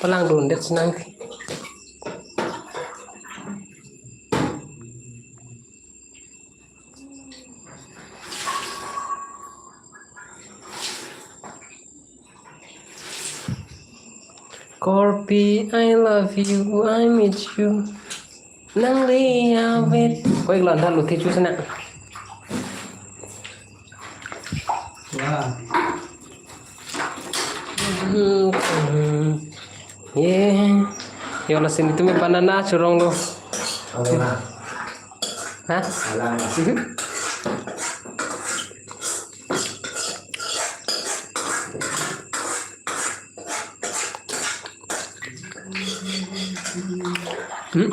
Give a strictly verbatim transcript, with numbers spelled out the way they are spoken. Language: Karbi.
Palangdundet si nang. Korpi, I love you, I miss you. Nang le awit. Koi klon tha luthi chu sana. Wah. Hmm, hmm. Ye. Yo, lasi nelitum banana chorong lo. Alang. Ha? Alang. Hmm?